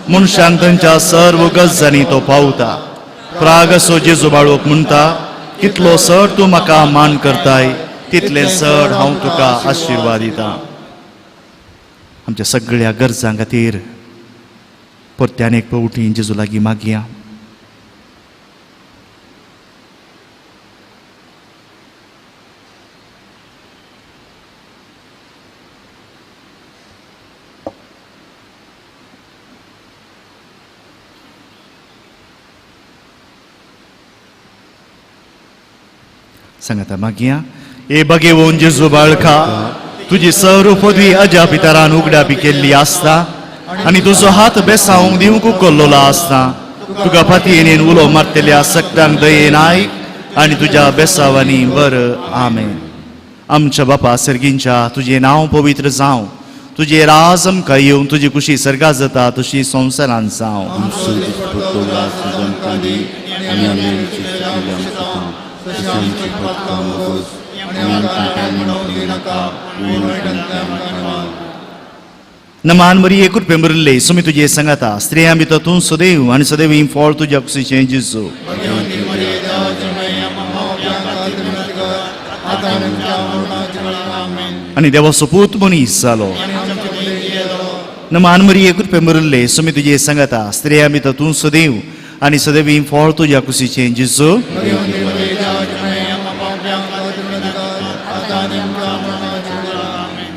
मनशांक तांच्या सर्व गरजांनी तो पावता. प्रागसो जेजू बाळूक म्हणटा, कितलो सर तूं म्हाका मान करताय तितलें सर हांव तुका आशिर्वाद दितां. आमच्या सगळ्या गरजां खातीर परत्यान एक फावटी जेजू लागीं मागया. सांगाता मागया ए बगेवोन जेजू बाळका तुजी सर पदवी अजा पितरान उगडापी केल्ली आसता आनी तुजो हात बेसावंक दिवंक उखल्लोलो आसता. तुका फातयेन उलो मारतल्या सगळ्यांक दयेन आयक आनी तुज्या बेसावांनी बरं. आमेन. आमच्या बापा सर्गींच्या तुजें नांव पवित्र जावं, तुजें राज आमकां येवन, तुजी कुशी सर्गा जाता तशी संवसारान जावं. नमान मरिये कृपे मुरले सुमी तुजे सांगाता, स्त्रियां भितर तूं सदैव आनी सदैव ही फळ तुज्या कुशीचें जेजू. आनी देवाचो पूत मनीस जालो. नमान मरिये कृपे मुरले सुमी तुजे सांगाता, स्त्रियां भितर तूं सदैव आनी सदैव ही फळ तुज्या कुशीचें जेजू.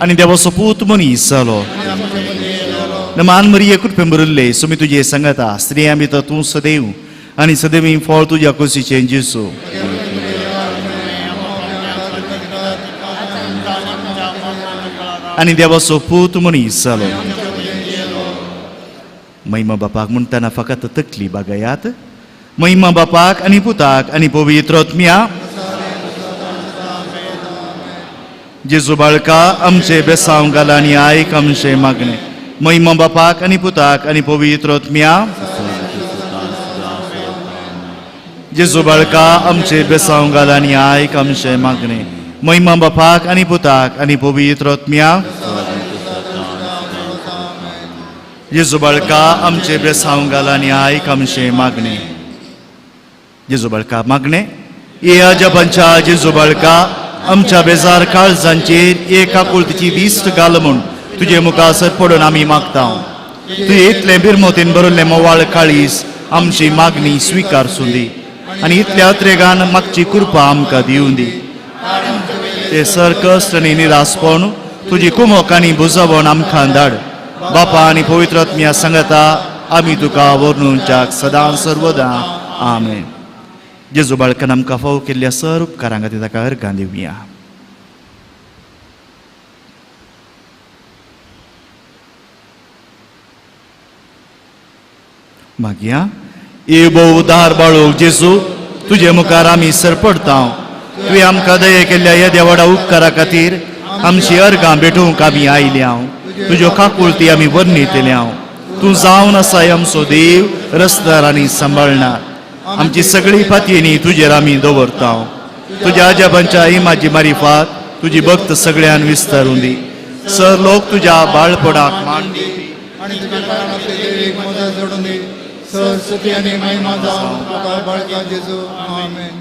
आनी देवाचो पूत मनीस जालो. नमान मरिये कृपे मुरले सुमी तुजे सांगाता, स्त्रियां भितर तूं सदैव आनी सदैव ही फळ तुज्या कुशीचें जेजू. आनी देवाचो पूत मनीस जालो. महिमा बापाक म्हणटना फकत तकली बागयात. महिमा बापाक आनी पुताक आनी पवित्र आत्म्या. जेजू बाळका आमचे बेसांव घाल आनी आयक आमचे मागणे. महिमा बापाक आनी पुताक आनी पवित्र आत्म्या. जेजू बाळका आमचे बेसांव घाल आनी आयक आमचे मागणे. महिमा बापाक आनी पुताक आनी पवित्र आत्म्या. जेजू बाळका आमचे बेसांव घाल आनी आयक आमचे मागणे. जेजू बाळका मागणे. ये अजबांच्या जेजू बाळका आमच्या बेजार काळजांचेर एक आकुळतीची दिश्ट घाल म्हूण तुजे मुखार सर पडून आमी मागता. तुवें इतलें बिरमोतीन भरिल्लें मोवाळ काळीस आमची मागणी स्विकार सुंदी आनी इतल्या अत्रेगान मागची कृपा आमकां दिवं दी. ते सर कश्ट आनी निरासपण तुजी कुमोक आनी बुजवण आमकां धाड. बापा आनी पवित्र आत्म्या सांगता आमी तुका वर्णुच्याक सदां सर्वदां. आमेन. जेजू बाळकान आमकां फावो केल्ल्या सर उपकारां खातीर ताका अर्गां दिवया. मागया ए भोव उदार बाळूक जेजू तुजे मुखार आमी सरपडता. तुवें आमकां दये केल्ल्या येद्या व्हडा उपकारा खातीर आमची अर्गां भेटोवंक आमी आयल्या. तुज्यो काकुळती आमी वर्णितल्या. तूं जावन आसाय आमचो देव, रस्त्यार आनी सांबाळणार. आमची सगळी फातयेनी तुजेर आमी दवरता. तुज्या आजोबांच्या इमाजी मारिफात तुजी भक्त सगळ्यान विस्तारून दी. सर लोक तुज्या बाळपणाक मान दी आनी तुज्या कारणांतले देवीक मदत जोडून दी. सरस्वती आनी महिमा जावं तुका बाळका जेजू. आमेन.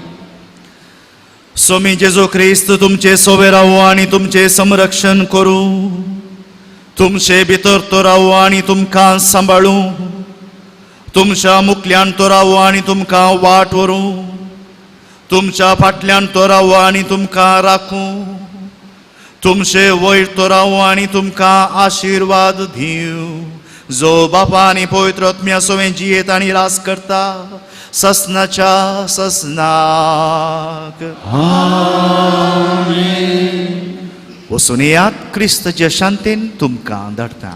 स्वामी जेजू क्रिस्त तुमचे सोवे रावो आनी तुमचे संरक्षण करूं. तुमचे भितर तो रावो आनी तुमकां सांबाळूं. तुमच्या मुखल्यान तो रावो आनी तुमकां वाट व्हरूं. तुमच्या फाटल्यान तो रावो आनी तुमकां राखूं. तुमचे वयर तो रावो आनी तुमकां आशिर्वाद दिवं. जो बापा आनी पवित्र आत्म्या सोवें जियेत आनी रास करता ससनाच्या ससनाक. वचून येयात. क्रिस्ताच्या शांतीन तुमकां धाडटा.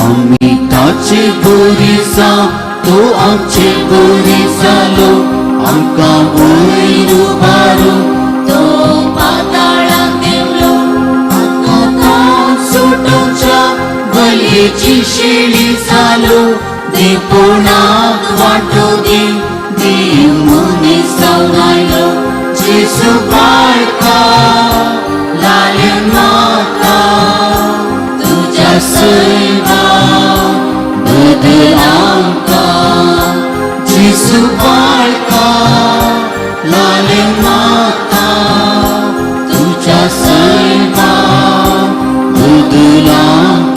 आमी ताचे बोरी जावं, तो आमचे बोरी जालो. आमकां वयर उबारून तो पाताळांत देंवलो. आमकां सुटोवच्या बलयेची शेळी जालो. देवपणाक वांटो दी देव मनीस जावन आयलो. जेजू बाळका लाले माता तुज्या सैमान बदल आमकां. जेजू बाळका लाले माता तुज्या सैमान बदल आमकां.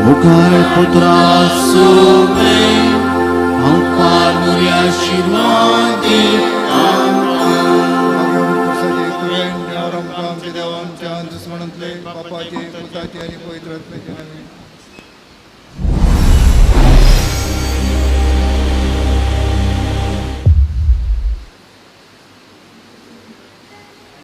मुखार पुत्रा सुमे हांव पार बरे आशिर्वाद दी आमकां. आमच्या देवा आमच्या दुस्मनांतले बापाचे पुताचे आनी पवित्र आत्म्याचे.